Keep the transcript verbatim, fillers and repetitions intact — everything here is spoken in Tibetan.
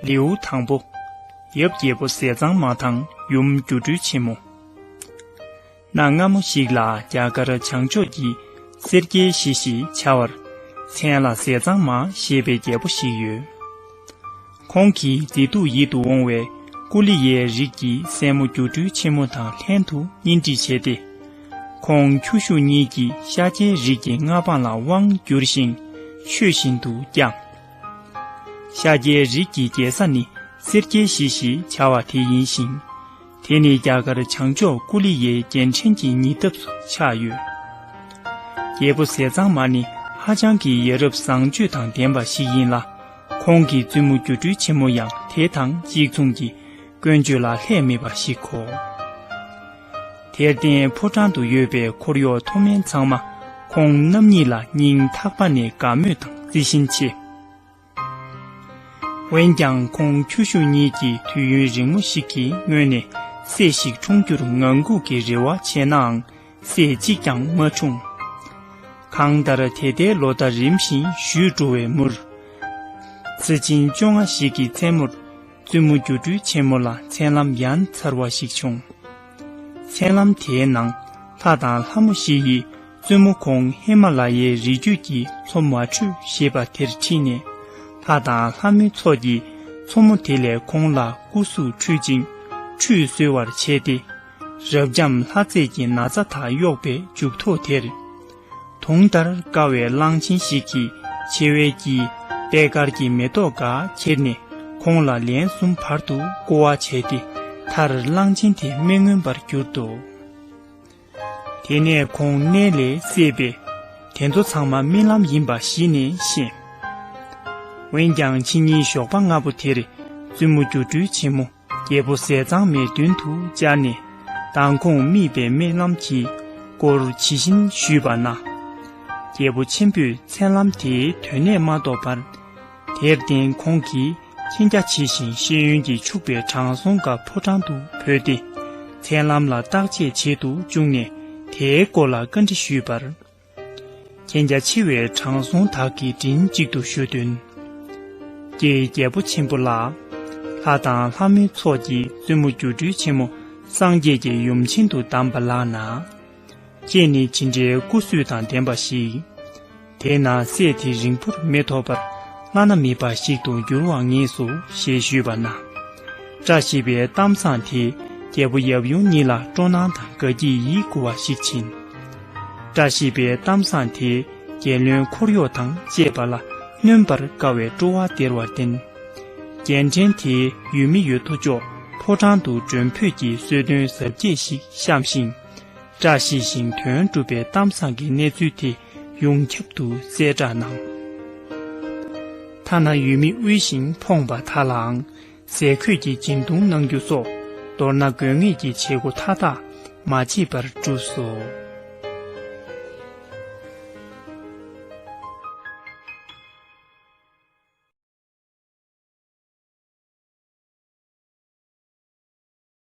ལེའུ་དང་པོ། ཡབ་རྒྱལ་པོ་ཟས་གཙང་མ་དང་ཡུམ་སྒྱུ་འཕྲུལ་ཆེན་མོ། གནའ་སྔ་མོ་ཞིག་ལ་རྒྱ་གར་བྱང་ཕྱོགས་ཀྱི་སེར་སྐྱའི་གཞིས་ཞེས་བྱ་བར། མཚན་ལ་ཟས་གཙང་མ་ཞེས་པའི་རྒྱལ་པོ་ཞིག་ཡོད། ཁོང་གི་མཛེས་སྡུག་ཡིད་དུ་འོང་བའི་ཀུ་ལི་ཡའི་རིགས་ཀྱི་སྲས་མོ་སྒྱུ་འཕྲུལ་ཆེན་མོ་དང་ལྷན་དུ་གཉེན་སྒྲིག་བྱས་ཏེ། ཁོང་ཁྱོ་ཤུག་གཉིས་ཀྱིས་ཤཱཀྱའི་རིགས་ཀྱི་མངའ་འབངས་ལ་དབང་བསྒྱུར་ཞིང་ཆོས་བཞིན་དུ་བསྐྱངས། ཤཱཀྱའི་རིགས་ཀྱི་རྒྱལ་ས་ནི་སེར་སྐྱའི་གཞིས་ཞེས་བྱ་བ་དེ་ཡིན་ཞིང་། དེ་ནི་རྒྱ་གར་བྱང་ཕྱོགས་ཀུ་ལི་ཡའི་རྒྱལ་ཕྲན་གྱི་ཉེ་འདབས་སུ་ཆགས་ཡོད། རྒྱལ་པོ་ཟས་གཙང་མ་ནི་ཧ་ཅང་གི་ཡ་རབས་བཟང་སྤྱོད་དང་ལྡན་པ་ཞིག་ཡིན་ལ། ཁོང་གི་བཙུན་མོ་སྒྱུ་འཕྲུལ་ཆེན་མོ་ཡང་དེ་དང་གཅིག་མཚུངས་ཀྱི་དཀོན་སྤྱོད་ལ་ལྷད་མེད་པ་ཞིག་གོ། དེར་བརྟེན་ཕོ་བྲང་དུ་ཡོད་པའི་འཁོར་གཡོག་མཐོ་དམན་ཚང་མ་ཁོང་རྣམ་གཉིས་ལ་སྙིང་ཐག་པ་ནས་དགའ་མོས་དང་བརྩི་བཞིན་མཆིས། འོན་ཀྱང་ཁོང་ཁྱོ་ཤུག་གཉིས་ཀྱིས་དུས་ཡུན་རིང་མོ་ཞིག་གི་སྔོན་ནས་སྲས་ཤིག་འཁྲུངས་རྒྱུར་ངང་སྒུག་གི་རེ་བ་བྱས་ནའང་སྲས་གཅིག་ཀྱང་མ་འཁྲུངས། གང་ལྟར་དེ་ལྟའི་ལོ་ཟླ་རིམ་བཞིན་བཞུད་འགྲོ་བའི་མུར། ཚེས་ཆེན་བཅོ་ལྔ་ཞིག་གི་མཚན་མོར་བཙུན་མོ་སྒྱུ་འཕྲུལ་ཆེན་མོ་ལ་མཚན་ལམ་ཡ་མཚར་བ་ཞིག་བྱུང་། མཚན་ལམ་དེའི་ནང་ལྷ་དང་ལྷ་མོ་བཞི་ཡིས་བཙུན་མོ་ཁོང་ཧི་མ་ལ་ཡའི་རི་རྒྱུད་ཀྱི་མཚོ་མ་དྲོས་ཞེས་པ་དེར་ཁྲིད་ནས། ལྷ་དང་ལྷ་མོའི་ཚོགས་ཀྱིས་མཚོ་མོ་དེ་ལས་ཁོང་ལ་སྐུ་གཟུགས་འཁྲུད་ཅིང་ཁྲུས་གསོལ་བར་བྱས་ཏེ། རབ་འབྱམས་ལྷ་རྫས་ཀྱི་ན་ཚ་དག་གཡོགས་པའི་མཇུག་ཐོགས་དེར། དུང་ལྟར་དཀར་བའི་གླང་ཆེན་ཞིག་གིས་མཆེ་བའི་དཀྱིལ་པད་དཀར་གྱི་མེ་ཏོག་འགའ་ཁྱེར་ནས་ཁོང་ལ་ལན་གསུམ་བར་དུ་བསྐོར་བ་བྱས་ཏེ། མཐར་གླང་ཆེན་དེ་མི་མངོན་པར་གྱུར་ཏོ། དེ་ནས་ཁོང་མནལ་ལས་སད་པས། དེ་ཚོ་ཚང་མ་རྨི་ལམ་ཡིན་པ་གཞི་ནས་ཤེས། འོན་ཀྱང་ཕྱི་ཉིན་ཞོགས་པ་སྔ་པོ་དེར་བཙུན་མོ་སྒྱུ་འཕྲུལ་ཆེན་མོ་རྒྱལ་པོ་ཟས་གཙང་མའི་མདུན་དུ་བཅར་ནས། མདང་དགོང་རྨིས་པའི་རྨི་ལམ་གྱི་སྐོར་ཇི་བཞིན་ཞུས་པ་ན། རྒྱལ་པོ་ཆེན་པོས་མཚན་ལམ་དེའི་དོན་གནད་མ་རྟོགས་པར། དེར་བརྟེན་ཁོང་གིས་མཁྱེན་རྒྱ་ཆེ་ཞིང་ཤེས་ཡོན་གྱིས་ཕྱུག་པའི་དྲང་སྲོང་འགའ་ཕོ་བྲང་དུ་བོས་ཏེ། མཚན་ལམ་ལ་བརྟག་དཔྱད་བྱེད་དུ་བཅུག་ནས་དེའི་སྐོར་ལ་བཀའ་འདྲི་ཞུས་པར། མཁྱེན་རྒྱ་ཆེ་བའི་དྲང་སྲོང་དག་གིས་མགྲིན་གཅིག་ཏུ་ཞུ་དོན། ཀྱེ་རྒྱལ་པོ་ཆེན་པོ་ལགས། ལྷ་དང་ལྷ་མོའི་ཚོགས་ཀྱིས་བཙུན་མོ་སྒྱུ་འཕྲུལ་ཆེན་མོ་སངས་རྒྱས་ཀྱི་ཡུམ་ཆེན་དུ་བདམས་པ་ལགས་ན། ཁྱེད་ནི་ཇི་འདྲའི་སྐུ་བསོད་དང་ལྡན་པ་ཞིག། དེས་ན་སྲས་དེ་རིང་པོར་མི་ཐོགས་པར་བླ་ན་མེད་པ་ཞིག་ཏུ་འགྱུར་བར་ངེས་སོ་ཞེས་ཞུས་པ་ན། བཀྲ་ཤིས་པའི་གཏམ་བཟང་དེས་རྒྱལ་པོ་ཡབ་ཡུམ་གཉིས་ལ་སྤྲོ་སྣང་དང་དགའ་སྐྱིད་ཡིད་མགུ་བ་ཞིག་བྱིན། བཀྲ་ཤིས་པའི་གཏམ་བཟང་དེས་རྒྱལ་བློན་འཁོར་གཡོག་དང་བཅས་པ་ལ་གནོན་པར་དཀའ་བའི་སྤྲོ་བ་སྟེར་བར་བརྟེན། རྒྱལ་ཕྲན་དེའི་ཡུལ་མི་ཡོད་དོ་ཅོག་ཕོ་བྲང་དུ་མགྲོན་འབོད་ཀྱི་གསོལ་སྟོན་གཟབ་རྒྱས་ཤིག་བཤམས་ཤིང་། བཀྲ་ཤིས་ཤིང་དོན་གྲུབ་པའི་གཏམ་བཟང་གི་གནས་ཚུལ་དེ་ཡོངས་ཁྱབ་ཏུ་གསལ་བསྒྲགས་གནང་། ཐ་ན་ཡུལ་མི་དབུལ་ཞིང་ཕོངས་པ་དག་ལའང་ཟས་གོས་ཀྱི་སྦྱིན་གཏོང་གནང་རྒྱུ་སོགས། མདོར་ན་དགོས་ངེས་ཀྱི་བྱེད་སྒོ་མཐའ་དག་མ་བརྗེད་པར་བསྒྲུབས་སོ།